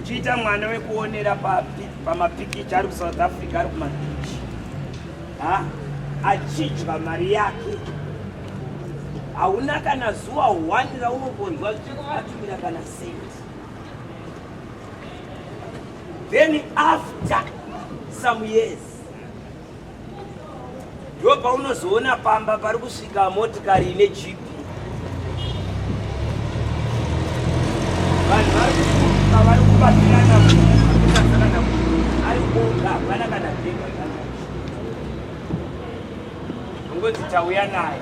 Uchiita mwana wekuonera pamapikicha ari kuSouth Africa ari kumabichi, ha achidya mari yake. Hauna kana zuva one raunombonzwa atumira kana cent. Then after some years ndo paunozoona pamba pari kusvika motikari ine jeep. Vanhu vari kufuka, vari kubatirana, kutadzana, ari oga, hapana kana bhega kana ungonzi tauya naye.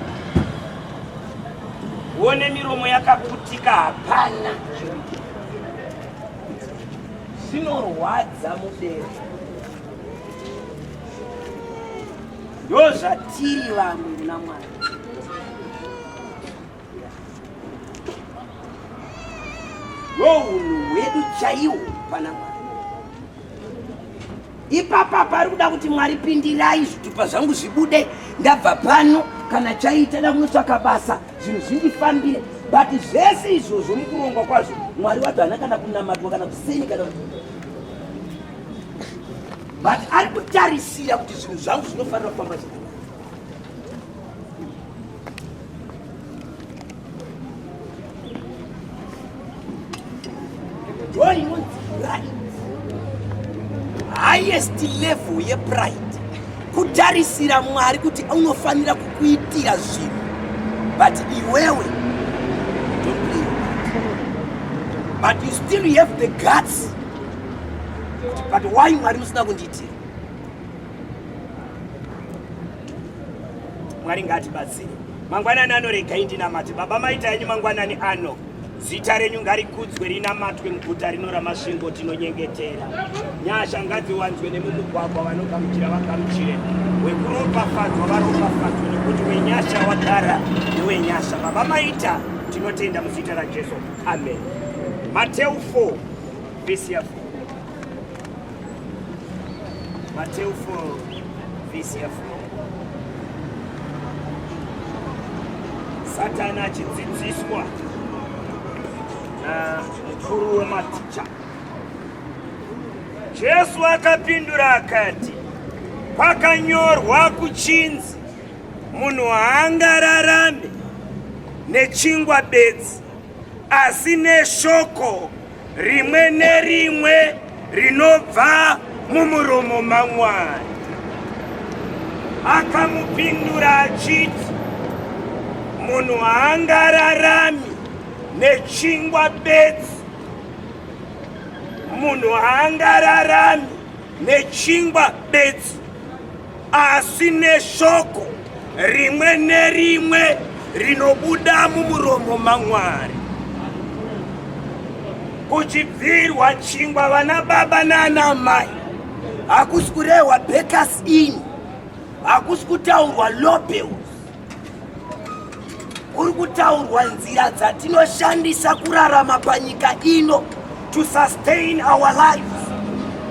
Uone miromo yakaputika, hapana. Zvinorwadza mubereki. Ndozvatiri vamwe muna Mwari. Ndohunhu hwedu chaiwo pana Mwari. Ipapa pari kuda kuti Mwari pindirai, zvitupa zvangu zvibude, ndabva pano, kana chaita da kunotsvaka basa, zvinhu zvindifambire. But zvese izvozvo mukurongwa kwazvo, Mwari wacho haana kana kunamatwa kana kuseni kana, but ari kutarisira kuti zvinhu zvangu zvinofanira kufamba zvakanaka. Ndo inonzi pride, highest level yepride, kutarisira Mwari kuti unofanira kukuitira zvinhu, but iwewe don't play your part. But you still have the guts kuti, but why Mwari musina kundiitira? Mwari ngaatibatsire mangwanani ano. Regai ndinamate. Baba, maita yenyu mangwanani ano. Zita renyu ngarikudzwe, rinamatwe muguta rino raMasvingo. Tinonyengetera, nyasha ngadziwanzwe nemumugwagwa. Vanogamuchira vagamuchire, wekuropafadzwa varopafadzwe, nekuti wenyasha wagara newenyasha. Baba, maita, tinotenda muzita raJesu, amen. Mateu 4 vhesi ya 4. Mateu 4 vhesi ya 4. Satani achidzidziswa namukuru wematicha. Jesu akapindura akati, kwakanyorwa kuchinzi, munhu haangararame nechingwa bedzi, asi neshoko rimwe nerimwe rinobva mumuromo maMwari. Akamupindura achiti, munhu haangararami nechingwa bedzi, munhu haangararami nechingwa bedzi, asi neshoko rimwe nerimwe rinobuda mumuromo maMwari. Kuchibvirwa chingwa, vana baba naana mai, hakusi kurehwa Bakers Inn, hakusi kutaurwa Lobels, kuri kutaurwa nzira dzatinoshandisa kurarama panyika ino, to sustain our lives.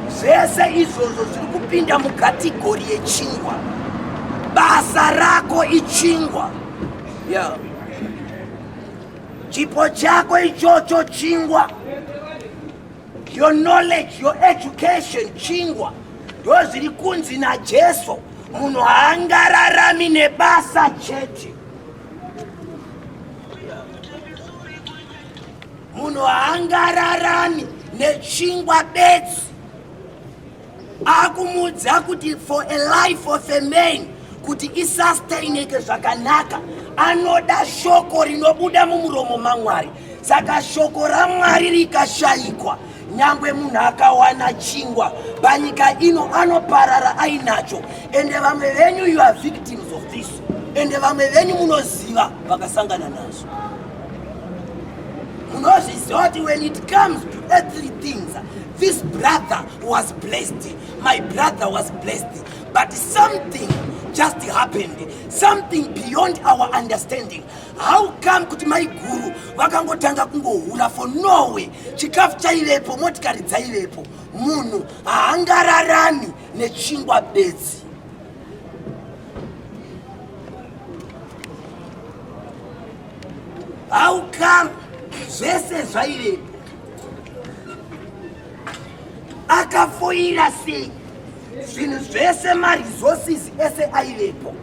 Zvese izvozvo zviri kupinda mukategori yechingwa. Basa rako ichingwa, yeah. Chipo chako ichocho chingwa. Your knowledge, your education chingwa. Ndo zviri kunzi naJesu, munhu haangararami nebasa chete, munhu haangararami nechingwa bedzi. Akumudza kuti for a life of a man kuti isustaineke zvakanaka, anoda shoko rinobuda mumuromo maMwari. Saka shoko raMwari rikashayikwa, nyangwe munhu akawana chingwa panyika ino, anoparara ainacho. Ende vamwe venyu, you are victims of this. Ende vamwe venyu munoziva vakasangana nazvo. Munozviziva kuti when it comes to earthly things, this brother was blessed, my brother was blessed, but something just happened, something beyond our understanding. How come kuti maiguru vakangotanga kungohura for norway? Chikafu chaivepo, motikari dzaivepo. Munhu haangararami nechingwa bedzi. How come zvese zvaivepo? Wakafoira sei? Zvinhu zvese, maresources ese aivepo.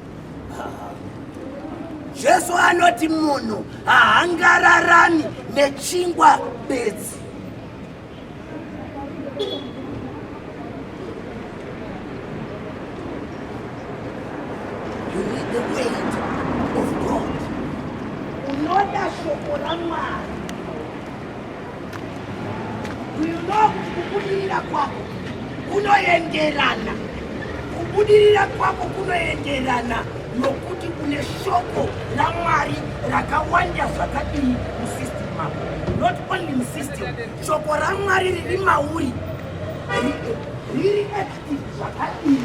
Jesu anoti munhu haangararami nechingwa bedzi. You need the word of God. Unoda shoko raMwari. Do you know kuti kubudirira kwako kunoenderana kubudirira kwako kunoenderana nokuti une shoko raMwari rakawanda zvakadii musystem mako? Not only musystem, shoko raMwari riri mauri riri active zvakadii?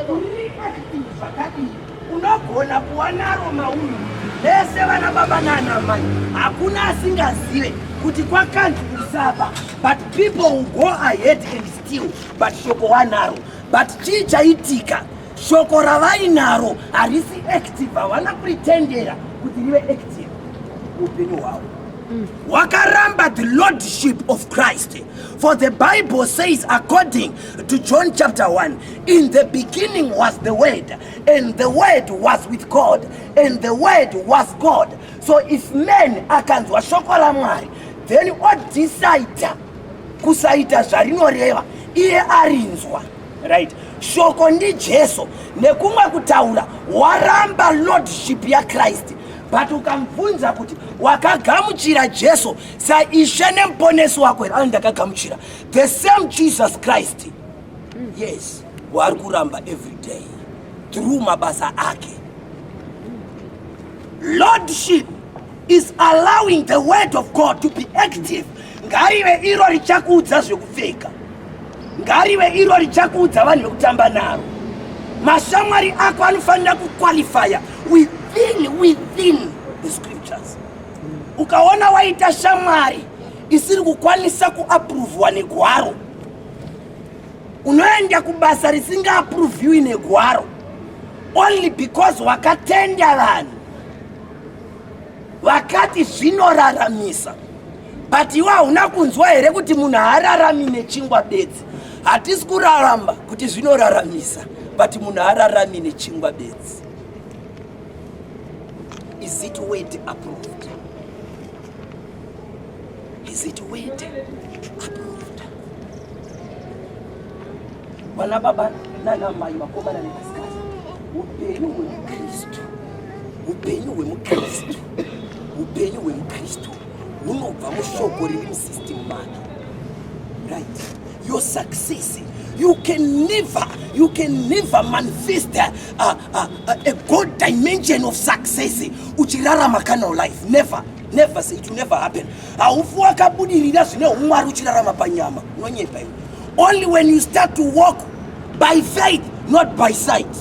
Riri active zvakadii? Unogona kuva naro mauri vese vana baba nana mai, hakuna asingazive kuti kwakanzi usaba, but people will go ahead and steal, but shoko wanaro. But chii chaitika? Shoko ravainaro harisi active, havana kuritendera kuti rive active upenyu hwavo. Wakaramba the lordship of Christ. For the Bible says, according to John chapter 1, "In the beginning was the Word, and the Word was with God, and the Word was God." So if man akanzwa shoko raMwari, then odecida kusaita zvarinoreva, iye arinzwa, right? Shoko ndiJesu. Nekumwe kutaura, waramba lordship yaChrist. But ukamubvunza kuti wakagamuchira Jesu saIshe nemuponesi wako here, ano ndakagamuchira. The same Jesus Christ, yes, waari kuramba every day through mabasa ake. Lordship is allowing the word of God to be active. Ngarive iro richakuudza zvekupfeka, ngarive iro richakuudza vanhu vekutamba naro. Mashamwari ako anofanira kuqualifya within the scriptures. Ukaona waita shamwari isiri kukwanisa kuaprovhwa negwaro, unoenda kubasa risingaaprovhiwi negwaro only because wakatenda vanhu vakati zvinoraramisa, but iwe hauna kunzwa here kuti munhu haararami nechingwa bedzi? Hatisi kuraramba kuti zvinoraramisa, but munhu haararami nechingwa bedzi. Is it word approved? Is it word approved? Vana baba nana mai, vakomana nevasikana, upenyu hwemukristu, upenyu hwemukristu, upenyu hwemukristu hunobva mushoko riri musystem make, right? Your success, you can never manifest a God dimension of success uchirarama carnal life. Never, never say it will never happen. Haufi wakabudirira zvine umwari uchirarama panyama. Unonyepa iwe. Only when you start to walk by faith, not by sight,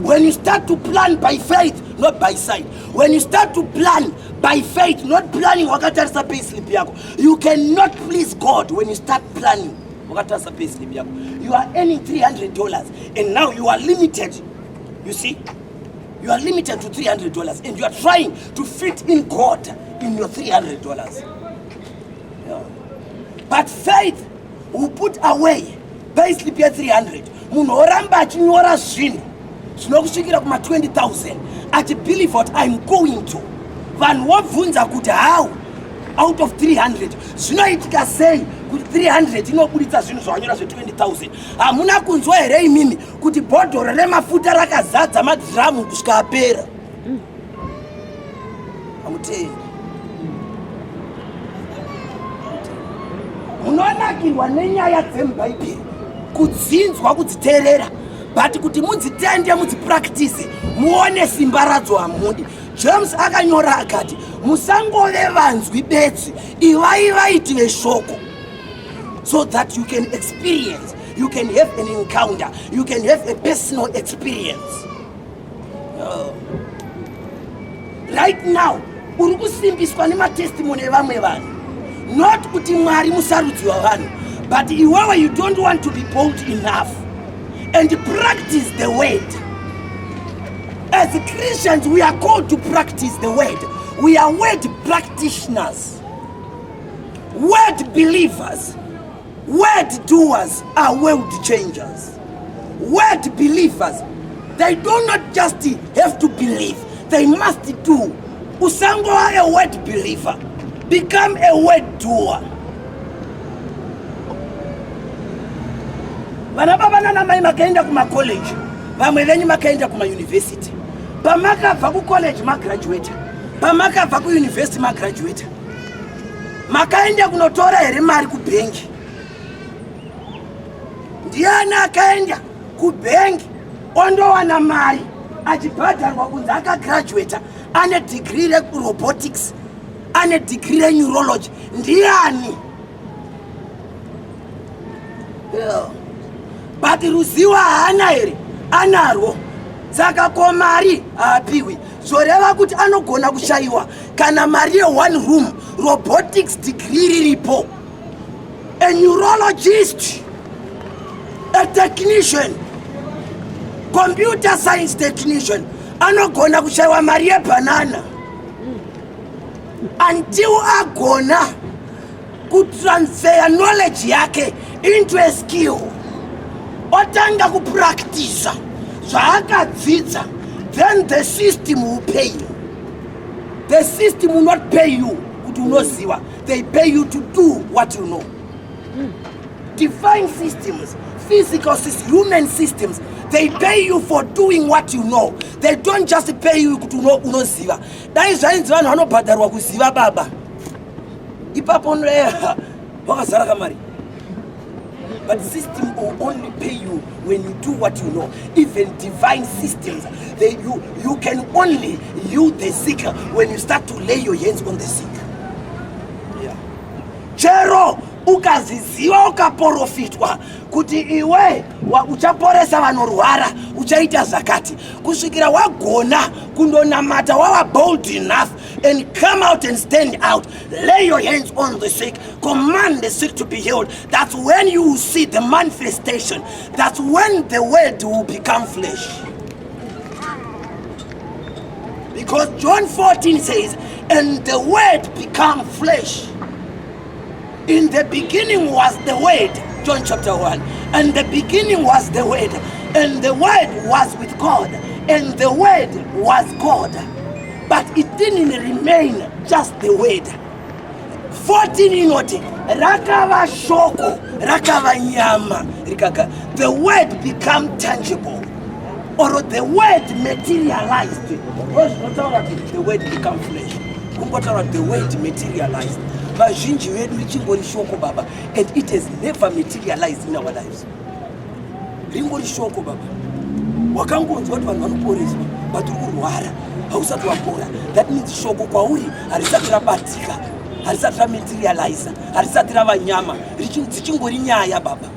when you start to plan by faith, not by sight, when you start to plan by faith, not planning wakatarisa payslip yako. You cannot please God when you start planning wakatarisa payslip yako. You are earning $300 and now you are limited. You see, you are limited to $300 and you are trying to fit in God in your $300, yeah. But faith will put away payslip ye300. Munhu oramba achinyora zvinhu zvinokusvikira kuma20 000 achibelieve what I'm going to. Vanhu vobvunza kuti how, out of 300, zvinoitika sei kuti 300 inobuditsa zvinhu zvawanyora zve20 000? Hamuna kunzwa here imimi kuti bhodhoro remafuta rakazadza madhiramu kusvika apera? Hamutendi. Munonakirwa nenyaya dzemubhaibheri, kudzinzwa, kudziteerera, but kuti mudzitende, mudzipractise, muone simba radzo, hamudi. James akanyora akati, "Musangove vanzwi bedzi, ivai vaiti veshoko," so that you can experience, you can have an encounter, you can have a personal experience. Oh. Right now uri kusimbiswa nematestimony evamwe vanhu, not kuti Mwari musarudzi wavanhu, but iwewe you don't want to be bold enough and practice the word. As Christians, we are called to practice the word. We are word practitioners, word believers. Word doers are world changers. Word believers, they do not just have to believe, they must do. Usangova a word believer, become a word doer. Vana baba nana mai makaenda kumacollege, vamwe venyu makaenda kumauniversity. Pamakabva kucollege magraduate, pamakabva kuuniversity magraduate. Makaenda kunotora here mari kubhengi? Ndiani akaenda kubhengi ondowana mari achibhadharwa kunzi akagraduata ane degree rerobotics ane degree reneurology? Ndiani? Yeah. But ruzivo haana here? Anarwo. Saka ko mari haapiwi, zvoreva kuti anogona kushayiwa kana mari yeone room, robotics degree riripo, a neurologist, a technician, computer science technician, anogona kushayiwa mari yebhanana until agona kutransfer knowledge yake into a skill, otanga kupractisa zvaakadzidza. Then the system will pay you. The system will not pay you kuti unoziva, they pay you to do what you know. Divine systems, physical systems, human systems, they pay you for doing what you know. They don't just pay you kuti unoziva. Dai zvainzi vanhu vanobhadharwa kuziva, baba, ipapo wakazara kamari. But system will only pay you when you do what you know. Even divine systems, you can only heal the sick when you start to lay your hands on the sick. Yeah. Chero ukaziziva, ukaprofitwa kuti iwe uchaporesa vanorwara, uchaita zvakati, kusvikira wagona kundonamata, wava bold enough and come out and stand out, lay your hands on the sick, command the sick to be healed, that's when you will see the manifestation. That's when the word will become flesh, because John 14 says, "And the word become flesh." In the beginning was the Word, John chapter 1. And the beginning was the Word, and the Word was with God, and the Word was God. But it didn't remain just the Word. 14 inoti rakava shoko, rakava nyama, rikaga. The word become tangible, or the word materialized. Zvinotaura kuti the word become flesh, kungotaura the word materialized. Vazhinji vedu richingori shoko, baba, and it has never materialized in our lives. Ringori shoko, baba. Wakangonzwa kuti vanhu vanoporeswa, but uri kurwara, hausati wapora. That means shoko kwauri harisati rabatika, harisati ramaterializa, harisati rava nyama. Dzichingori nyaya, baba.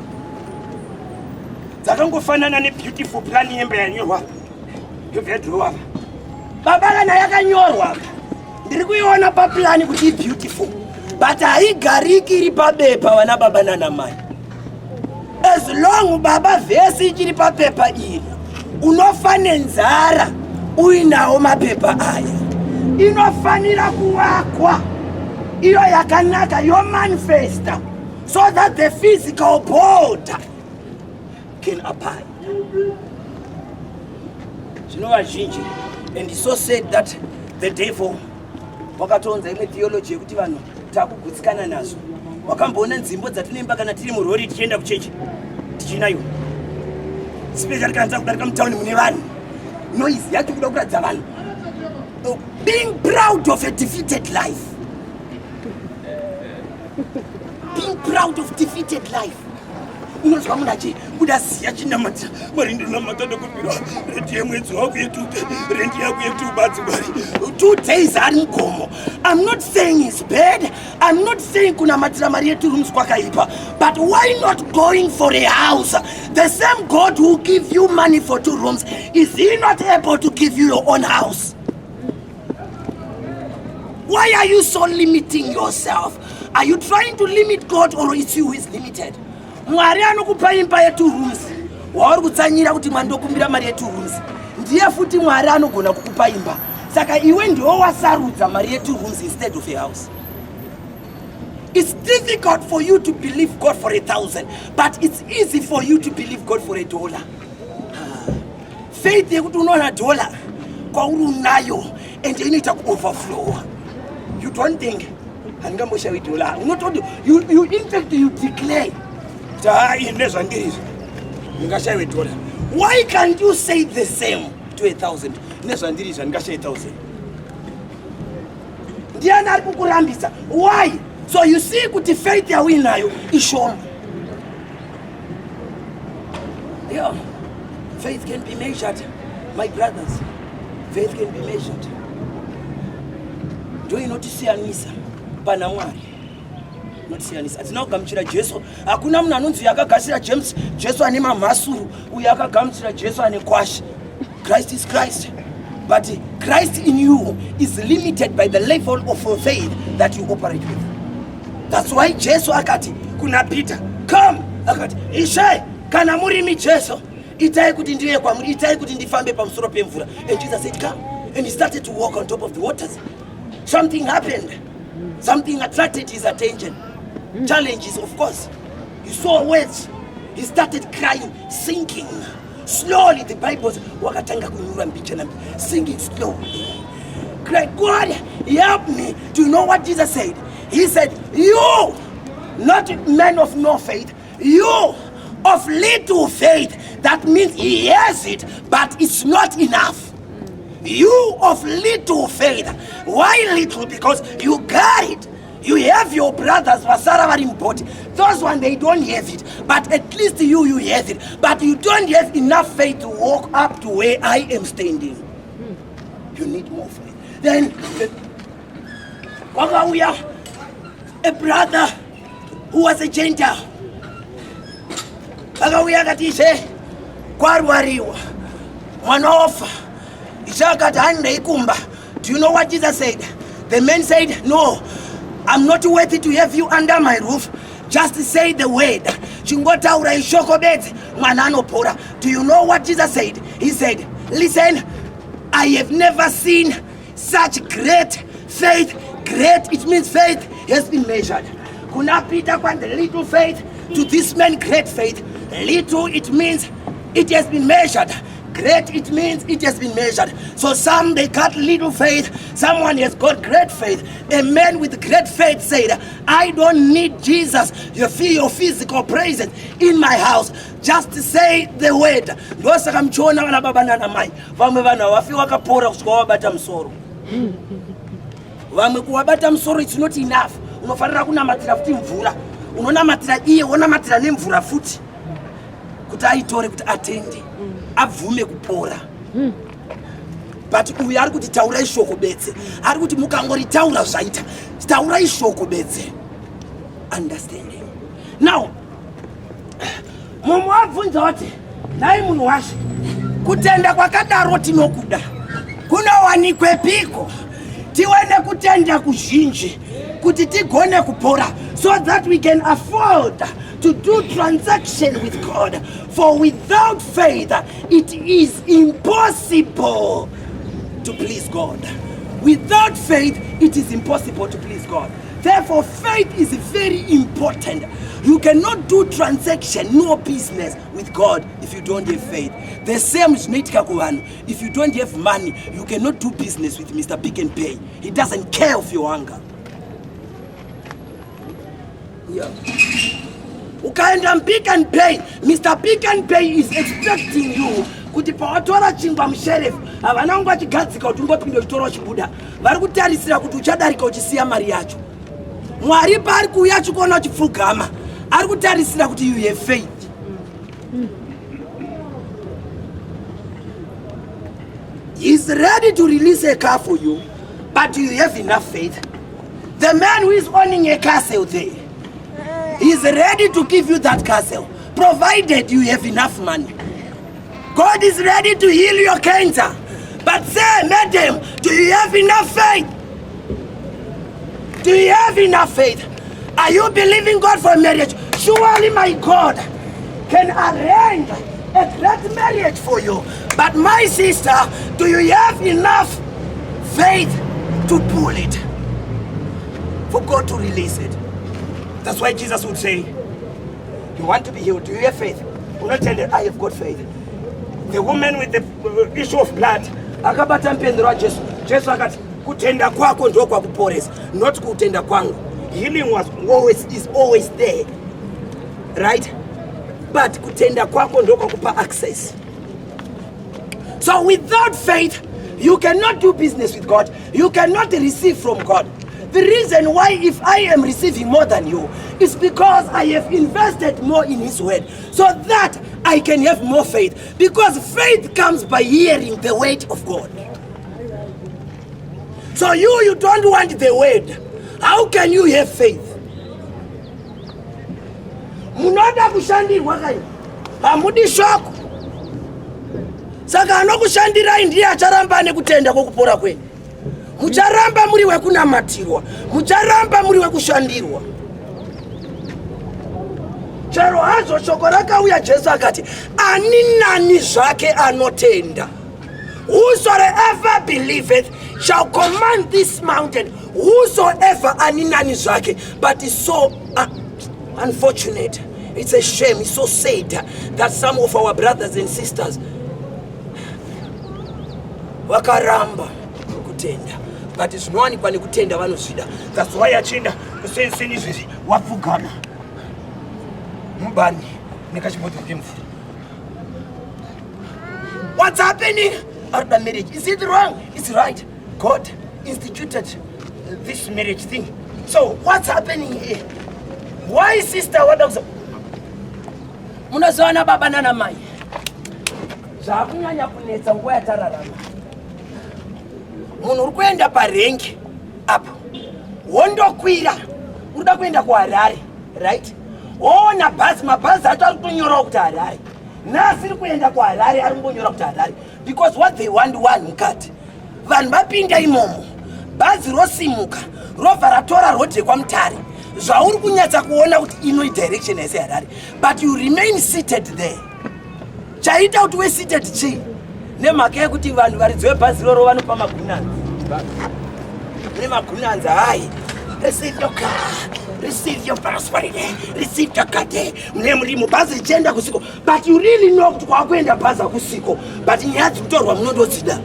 Dzakangofanana nebeautiful plan yemba yanyorwa, yobva yadhirowa. Baba, kana yakanyorwa, ndiri kuiona paplan kuti ibeautiful, but haigariki iri pabepa, vana baba nanamai. As long, baba, vhesi ichiri papepa iri, unofa nenzara uinawo mapepa aya. Inofanira kuvakwa iyo yakanaka, yomanifesta, so that the physical border can abide. Zvino vazhinji, and so said that the devil wakatonza imwe theology yekuti vanhu takugutsikana nazvo. Wakamboona nzimbo dzatinoimba kana tiri murori tichienda kuchechi, tichinayiwa, especially kana takudarika mutauni mune vanhu, noise yacho kuda kuratidza vanhu, being proud of a defeated life, being proud of defeated life. Unonzwa munhu achibuda ziya chinamata, "Mwari, ndinamata, ndokupirwa rendi yemwedzi wangu yetu, rendi yangu yetu badzi, Mwari." 2 days ari mugomo. I'm not saying is bad. I'm not saying kunamatira mari yetwo rooms kwakaipa, but why not going for a house? The same God who give you money for two rooms, is he not able to give you your own house? Why are you so limiting yourself? Are you trying to limit God, or it's you who is limited? Mwari anokupa imba yetwo rooms, wauri kutsanyira kuti, "Mwari, ndokumbira mari yetwo rooms," ndiye futi Mwari anogona kukupa imba. Saka iwe ndiwo wasarudza mari yetwo rooms instead of a house. It's difficult for you to believe God for 1,000, but it's easy for you to believe God for a dollar. Faith yekuti unoona dollar kwauri unayo and inoita kuoverflowa. You don't think handingamboshawi dollar. Unototi you in fact you declare kuti ha ini nezvandiri izvi ndingashaiwe dollar. Why can't you say the same to 1,000? Nezvandiri izvi handingashayi 1,000. Ndiani ari kukurambisa? Why? So you see kuti faith yauinayo ishoma. Yeah. Faith can be measured, my brothers. Faith can be measured. Ndo inotisiyanisa pana Mwari. Inotisiyanisa. Hatina kugamuchira Jesu. Hakuna munhu anonzi uyu akagashira James, Jesu ane mamhasuru, uyu akagamuchira Jesu ane kwashi. Christ is Christ. But Christ in you is limited by the level of faith that you operate with. That's why Jesu akati kuna Peter, come. Akati, Ishe, kana murimi Jesu, itai kuti ndiuye kwamuri, itai kuti ndifambe pamusoro pemvura. And Jesus said, come. And he started to walk on top of the waters. Something happened. Something attracted his attention. Challenges, of course. He saw words. He started crying, sinking. Slowly, the Bible says, wakatanga kunyura mbichana, sinking slowly. Cry, God, help me. Do you know what Jesus said? He said, you, not man of no faith, you of little faith. That means he has it, but it's not enough. You of little faith. Why little? Because you got it. You have your brothers vasara vari mubhoti. Those one, they don't have it. But at least you have it. But you don't have enough faith to walk up to where I am standing. You need more faith. Then, kwakauya a brother who was a Gentile. Akauya akati, Ishe, kwarwariwa. Mwana ofa. Ishe akati, handei kumba. Do you know what Jesus said? The man said, no, I'm not worthy to have you under my roof. Just say the word. Chingotaura ishoko bedzi, mwana anopora. Do you know what Jesus said? He said, listen, I have never seen such great faith. Great, it means faith has been measured. Kuna Peter kwanzi little faith, to this man great faith. Little, it means it has been measured. Great, it means it has been measured. So some, they got little faith. Someone has got great faith. A man with great faith said, I don't need Jesus, your physical presence in my house. Just say the word. Ndosaka muchiona vana baba nana mai, vamwe vanhu havafi wakapora kusvika wabata musoro. Vamwe kuwabata musoro it's not enough. Unofanira kunamatira futi mvura. Unonamatira iye, wonamatira nemvura futi, kuti aitore, kuti atende, abvume kupora. But uyu ari kuti taurai shoko bedzi. Ari kuti mukangoritaura zvaita. Taurai shoko bedzi. Understanding. Now, mumwe wabvunza kuti, nhai munhu washe, kutenda kwakadaro tinokuda, kunowanikwe piko tiwe nekutenda kuzhinji kuti tigone kupora, so that we can afford to do transaction with God? For without faith it is impossible to please God. Without faith it is impossible to please God. Therefore, faith is very important. You cannot do transaction, no business with God if you don't have faith. The same zvinoitika kuvanhu. If you don't have money, you cannot do business with Mr. Pick and Pay. He doesn't care of your hunger. Yeah. Ukaenda Pick and Pay, Mr. Pick and Pay is expecting you kuti pawatora chingwa musherefu, havana kunge vachigadzika kuti ungopinda uchitora uchibuda. Vari kutarisira kuti uchadarika uchisiya mari yacho. Mwari paari kuuya achikuona uchipfugama, ari kutarisira kuti you have faith. He is ready to release a car for you, but do you have enough faith? The man who is owning a castle there, he is ready to give you that castle, provided you have enough money. God is ready to heal your cancer, but say, madam, do you have enough faith? Do you have enough faith? Are you believing God for marriage? Surely my God can arrange a great marriage for you. But my sister, do you have enough faith to pull it? For God to release it. That's why Jesus would say, You want to be healed? Do you have faith? Unotenda, I have got faith. The woman with the issue of blood akabata mupendero waJesu. Jesu akati, kutenda kwako ndokwakuporesa, not kutenda kwangu. Healing was always, is always there, right? But kutenda kwako ndokwakupa access. So without faith, you cannot do business with God. You cannot receive from God. The reason why if I am receiving more than you is because I have invested more in his word so that I can have more faith. Because faith comes by hearing the word of God. So you don't want the word. How can you have faith? Munoda kushandirwa kai, hamudi shoko. Saka anokushandirai ndiye acharamba nekutenda kwokupora kwenyu. Mucharamba muri wekunamatirwa, mucharamba muri wekushandirwa. Chero hazvo shoko rakauya, Jesu akati ani nani zvake anotenda, whosoever believeth shall command this mountain, whosoever, ani nani zvake. But it's so unfortunate, it's a shame, it's so sad that some of our brothers and sisters vakaramba kutenda, but zvinowanikwa nekutenda vanozvida. That's why achienda kusenseni izvezvi, wapfugama mubani nekachibhodhoro kemvura. What's happening? Arikuda marriage. Is it wrong? It's right. God instituted this marriage thing. So what's happening here? Why, sister, wada kuza munoziva baba nana mai, zvakunyanya kunetsa nguva yatararama. Munhu uri kuenda parengi apo, wondokwira, uri kuenda kuHarare, right? Woona bhazi, mabhazi acho ari kutonyorawo kuti Harare. Nasiri kuenda kuHarare ari kumbonyora kuti Harare, because what they want, one mukati, vanhu vapinda imomo, bhazi rosimuka, robva ratora road yekwaMutare. Zvauri kunyatsa kuona kuti ino idirection yese Harare, but you remain seated there. Chaita kuti we seated chii? Nemhaka yekuti vanhu varidzi vebhazi roro vanopa magunanzi nemagunanzi. Hai, receive your car, receive your prosperity, receive your card. Mune muri mubhazi richienda kusiko, but you really know kuti kwakuenda bhazi hakusiko, but nyaya dzikutorwa munondodzida.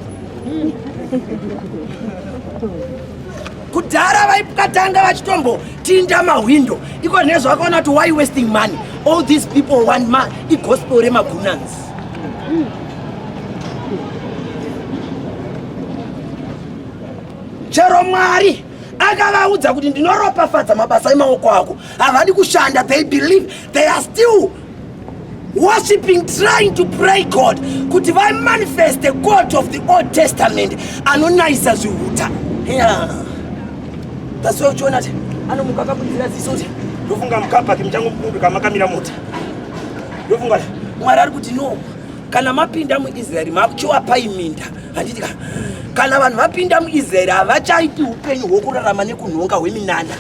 Kudhara vaikatanga vachitombotinda mahwindo iko nezvo vakaona kuti why wasting money? All these people want ma igospel remagunanzi. Chero Mwari akavaudza kuti ndinoropafadza mabasa emaoko ako, havadi kushanda. They believe they are still worshiping, trying to pray God kuti vamanifest the God of the Old Testament anonayisa zvihuta. Yeah. That's why uchiona kuti anomuka akabudzira ziso kuti ndofunga mukapaki muchangobuduka makamira mota. Ndofunga Mwari ari kuti no, kana mapinda muIsraeri makuchiwapai minda, handiti? Kana vanhu vapinda muIsraeri havachaiti upenyu hwokurarama nekunhonga hweminana.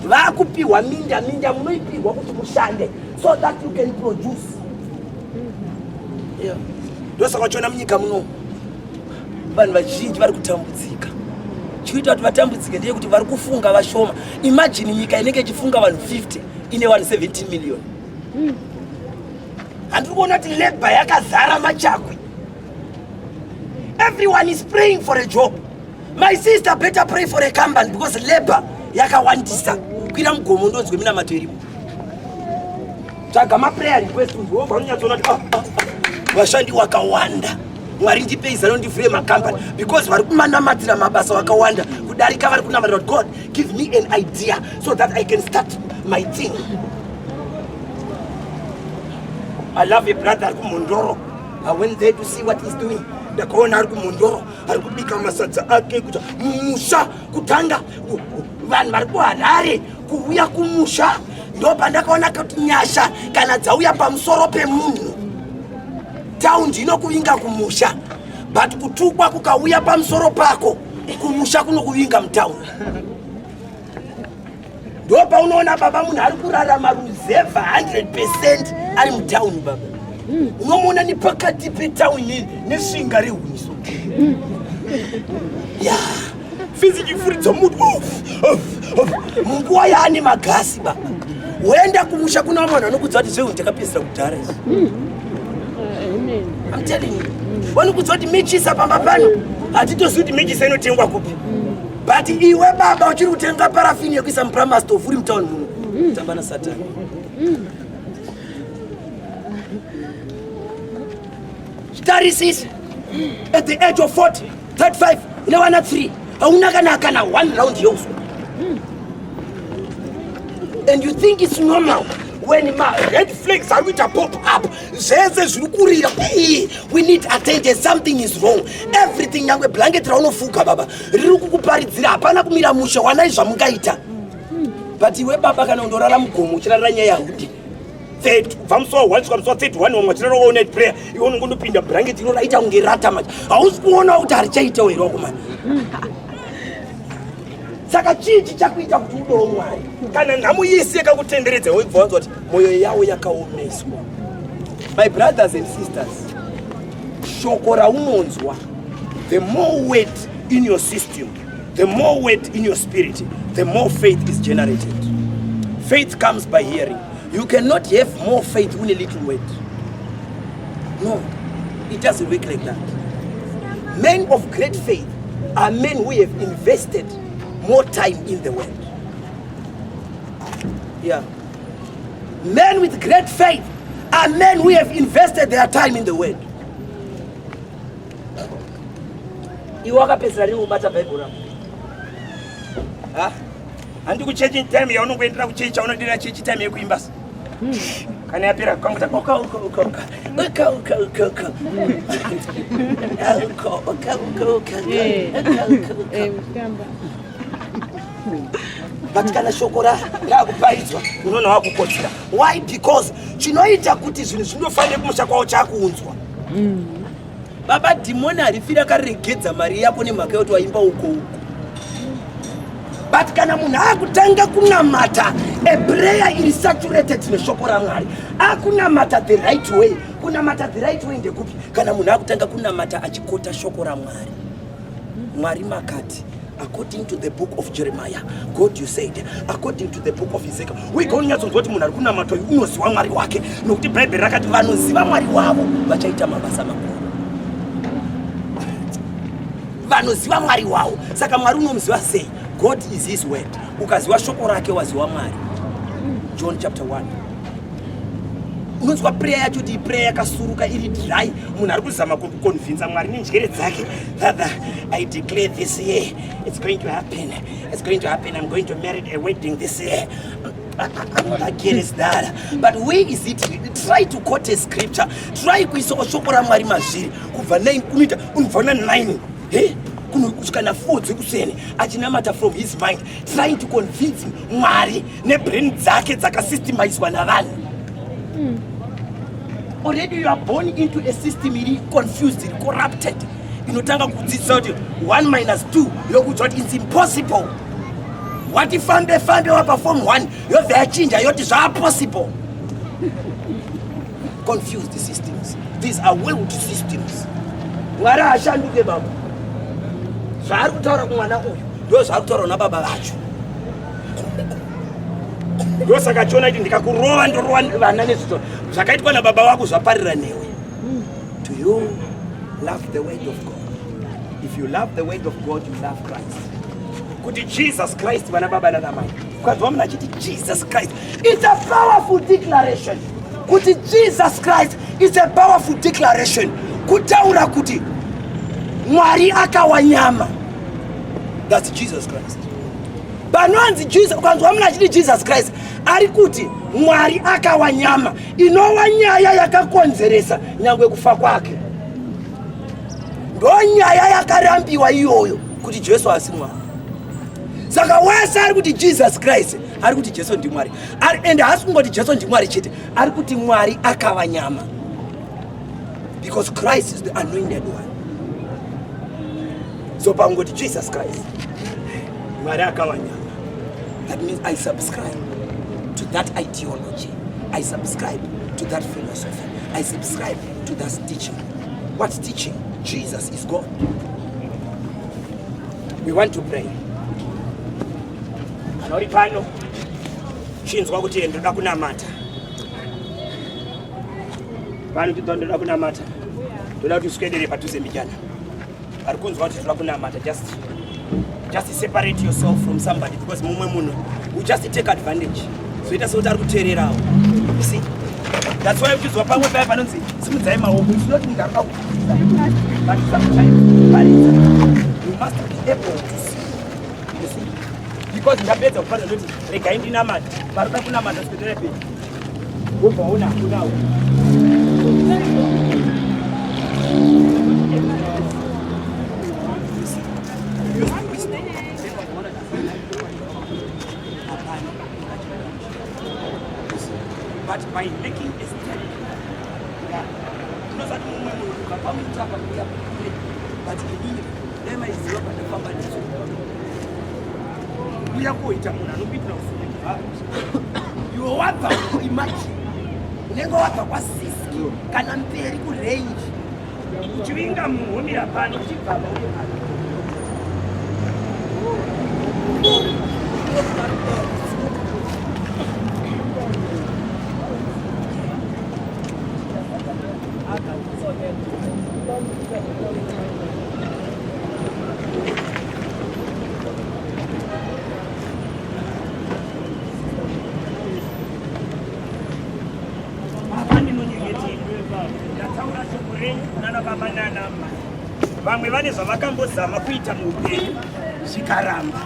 Vakupiwa minda. Minda munoipirwa kuti mushande so that you can produce. Yeah. Ndosaka uchiona munyika muno vanhu vazhinji vari kutambudzika. Chikuita kuti vatambudzike ndeyekuti vari kufunga vashoma. Imagine nyika inenge ichifunga vanhu 50 ine vanhu 17 million. Handiri kuona kuti labour yakazara machakwi. Everyone is praying for a job. My sister, better pray for a company because labor yakawandisa. Kwira mugomo ndonzwe minamato irimo. Tsvaga maprayer request wobva unonyatsoona kuti ah, ah, ah, vashandi wakawanda. Mwari ndipei zano ndivhure makambani, because vari kumanamatira mabasa vakawanda kudarika vari kunamatira kuti God, give me an idea so that I can start my thing. I love a brother ari kuMhondoro. I went there to see what he's doing. Ndakaona ari kuMhondoro, ari kubika masadza ake kuti mumusha kutanga vanhu vari kuHarare kuuya kumusha. Ndo pandakaona kuti nyasha kana dzauya pamusoro pemunhu, taundi inokuvinga kumusha, but kutukwa kukauya pamusoro pako, kumusha kunokuvinga mutauni. Ndo paunoona baba, munhu ari kurarama ruzevha 100% ari mutauni. Baba, unomuona nepakati petauni nesvinga rehuniso ya. Fenzi ichifuridza muti munguva yaane magasi baba. Woenda kumusha kuna vamwe vanhu vanokudza kuti zvehu ndakapedzisira kudhara izvi. I'm telling you. Vanokudza kuti mechisa pamba pano hatitozivi kuti mechisa inotengwa kupi. But iwe baba uchiri kutenga parafini yekuisa mupramastof uri mutown muno. Tamba nasatani. Tarisisa at the age of 40, 35 une vana 3 hauna kana kana one round yeuswa. And you think it's normal when ma red flags ari kuita pop up, zvese zviri kurira, we need attention, something is wrong. Everything, nyangwe blanket raunofuka baba riri kukuparidzira hapana kumira mushe. Wanai zvamungaita, but iwe baba kana undorara mugomo uchirarira nyaya yahundi kubva musi wa 1 kusvika musi wa 31, vamwe vachirara all night prayer, iwe unongondopinda blanket iro raita kunge rata manje hausi kuona kuti harichaitawo here wakomana. Saka chii chichakuita kuti udowo Mwari kana nhamo yese yakakutenderedza? Webva wanzwa kuti mwoyo yavo yakaomeswa. My brothers and sisters, shoko raunonzwa, the more word in your system, the more word in your spirit, the more faith is generated. Faith comes by hearing. You cannot have more faith une little word. No, it doesn't work like that. Men of great faith are men who have invested more time in the word. Yeah, men with great faith are men who have invested their time in the word. Iwe wakapedzera rini kubata Bhaibheri rako? Ha, handi kuchechi, time yaunongoendera kuchechi, chaunodira chechi, time yekuimba kana yapera kanguta uka uka uka uka uka uka uka uka uka uka uka uka uka uka uka. But kana shoko rakuparidzwa unoona wakukotsira. Why? Because chinoita kuti zvinhu zvinofanire kumusha kwavo chakuunzwa. Baba, dhimoni harifi rakaregedza mari yako nemhaka yekuti waimba uko uko. But kana munhu akutanga kunamata a prayer iri saturated neshoko raMwari, akunamata the right way. Kunamata the right way ndekupi? Kana munhu akutanga kunamata achikota shoko raMwari. Mwari makati according to the book of Jeremiah, God, you said according to the book of Ezekiel. Wega unonyatsonzwa kuti munhu ari kunamata uyu unoziva Mwari wake, nokuti Bhaibheri rakati vanoziva Mwari wavo vachaita mabasa makuru. Vanoziva Mwari wavo. Saka Mwari unomuziva sei? God is his word. Ukaziva shoko rake, waziva Mwari. John chapter 1. Unonzwa prayer yacho kuti prayer yakasuruka, iri dry. Munhu ari kuzama kuconvinsa Mwari nenjere dzake. Father, I declare this year it's going to happen, it's going to happen. I'm going to marry a wedding this year. I'm not against that, but where is it? Try to quote a scripture, try kuisawo shoko raMwari mazviri. Kubva 9 kunoita unobva na 9 he kusvika na 4 dzekuseni achinamata from his mind, trying to convince Mwari nebrain dzake dzakasystemizwa navanhu. Already you are born into a system iri confused, iri corrupted, inotanga kudzidzisa kuti 1 minus 2, yokuudza kuti it's impossible. Wati fambe fambe wapa form 1, yobva yachinja yoti zvaapossible. Confused systems. These are world systems. Mwari haashanduke baba. Zvaari kutaura kumwana uyu ndo zvaari kutaura nababa vacho. Ndosaka achiona kuti ndikakurova ndorova vana nezvito zvakaitwa nababa vako zvaparira newe. Do you love the word of God? If you love the word of God, you love Christ. Kuti Jesus Christ, vana baba nanamai, ukanzwa munhu achiti Jesus Christ, it's a powerful declaration. Kuti Jesus Christ is a powerful declaration, kutaura kuti Mwari akawa nyama. That's Jesus Christ. Panonzi Jesus, ukanzwa munhu achiti Jesus Christ, ari kuti Mwari akawa nyama, inova nyaya yakakonzeresa nyangwe kufa kwake. Ndo nyaya yakarambiwa iyoyo, kuti Jesu asi Mwari. Saka wese ari kuti Jesus Christ ari kuti Jesu ndimwari, ende haasi kungoti Jesu ndimwari chete, ari kuti Mwari akava nyama, because Christ is the anointed one. So pangoti Jesus Christ, Mwari akava nyama, that means I subscribe to that ideology, I subscribe to that philosophy, I subscribe to that teaching. What teaching? Jesus is God. We want to pray. Kana uri pano chinzwa kuti ndoda kunamata. Pano chinzwa ndoda kunamata. Ndoda kuti uswedere padhuze mbijana. Ari kunzwa kuti ndoda kunamata just separate yourself from somebody because mumwe munhu will just take advantage. Zoita sekuti ari kuteererawo. You see? That's why uchizwa pamwe paya panonzi simudzai maoko. It's not munhu arikuda kukuudza. But sometimes paridza. You must be able to see. You see? Because ndapedza kuparidza ndoti regai ndinamate. Varikuda kunamata swedera pedyo. Wobva waona hakunawo. But by making a step, tinozati mumwe munhu kubva pamuti apa kuuya kure, but inini dai maiziva pandafamba nesu uya koita munhu anokuitira usiku iwe wabva imagine unenge wabva kwasiski kana mberi kurange uchivinga munhu womira pano uchibva pa uye pano. Baba ndinonyengetera, ndataura shoko renyu kunana baba nana mai. Vamwe vane zvavakambozama kuita muupenyu zvikaramba,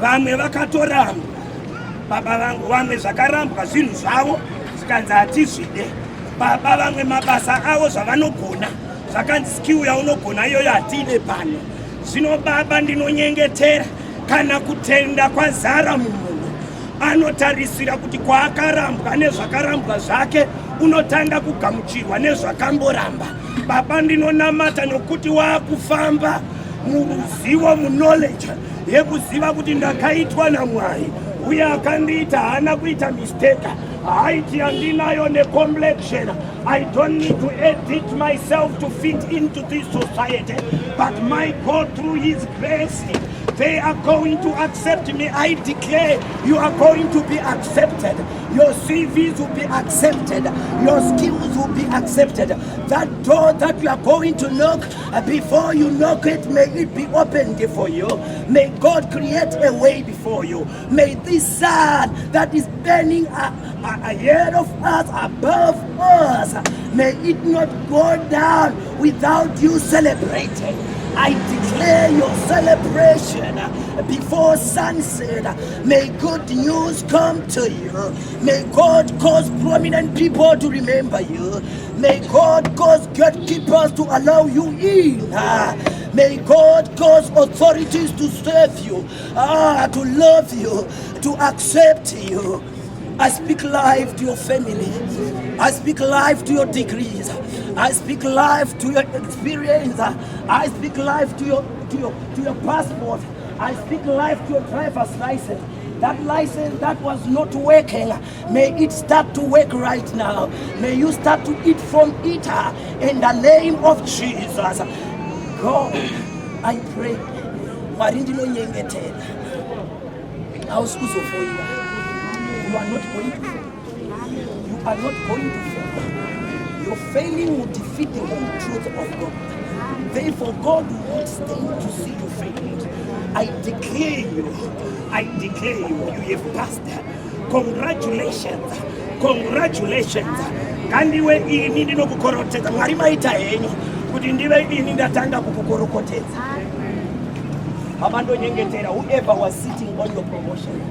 vamwe vakatorambwa baba vangu, vamwe zvakarambwa zvinhu zvavo zvikanzi hatizvide baba, vamwe mabasa avo zvavanogona zvakanzi skill yaunogona iyoyo hatiide pano. Zvino baba ndinonyengetera, kana kutenda kwazara mumunhu anotarisira kuti kwaakarambwa nezvakarambwa zvake unotanga kugamuchirwa nezvakamboramba. Baba ndinonamata nokuti waakufamba muruzivo, muknowledge yekuziva kuti ndakaitwa naMwari uye akandiita haana kuita mistake. Height yandinayo necomplexion, I don't need to edit myself to fit into this society, but my God, through his grace, they are going to accept me. I declare you are going to be accepted. Your CVs will be accepted. Your skills will be accepted. That door that you are going to knock, before you knock it, may it be opened for you. May God create a way before you. May this sun that is burning ahead of us, above us, may it not go down without you celebrating. I declare your celebration before sunset. May good news come to you. May God cause prominent people to remember you. May God cause gatekeepers to allow you in. May God cause authorities to serve you, to love you, to accept you. I speak life to your family. I speak life to your degrees. I speak life to your experience. I speak life to your passport. I speak life to your driver's license. That license that was not working, may it start to work right now. May you start to eat from it in the name of Jesus. God, I pray. Mwari ndinonyengetera. Hausi kuzofoira. You are not going to fail. You are not going to fail. Your failing will defeat the whole truth of God. Therefore, God will not stand to see you failed. I declare you, I declare you, you have passed. Congratulations, congratulations. Ngandiwe ini ndinokukorokotedza. Mwari maita henyu kuti ndive ini ndatanga kukukorokotedza. Baba ndonyengetera, whoever was sitting on your promotion,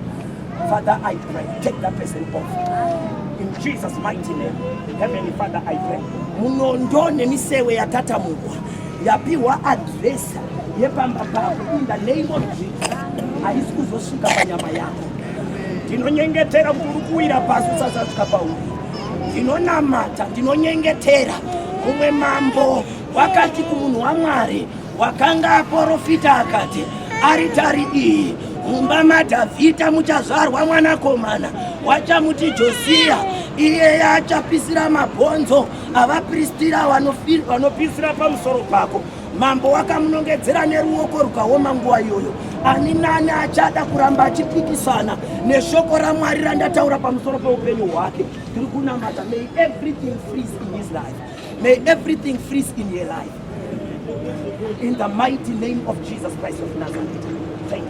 Father, I pray, take that person off. In Jesus' mighty name, Heavenly Father, I pray. Munondo nemisewe yatatamukwa, yapiwa address yepamba pako, in the name of Jesus, haisi kuzosvika panyama yako. Ndinonyengetera kuti uri kuwira pasi usasasvika pauri. Ndinonamata, ndinonyengetera. Mumwe mambo wakati kumunhu waMwari wakanga aprofita akati, aritari iyi mumba maDhavhidha muchazvarwa mwanakomana wachamuti Josiya, iyeye achapisira mabhonzo avapristira vanopisira pamusoro pako. Mambo wakamunongedzera neruoko rukaoma nguva iyoyo. Ani nani achada kuramba achipikisana neshoko raMwari randataura pamusoro peupenyu hwake, tiri kunamata. May everything freeze in his life. May everything freeze in your life. In the mighty name of Jesus Christ of Nazareth. Thank you.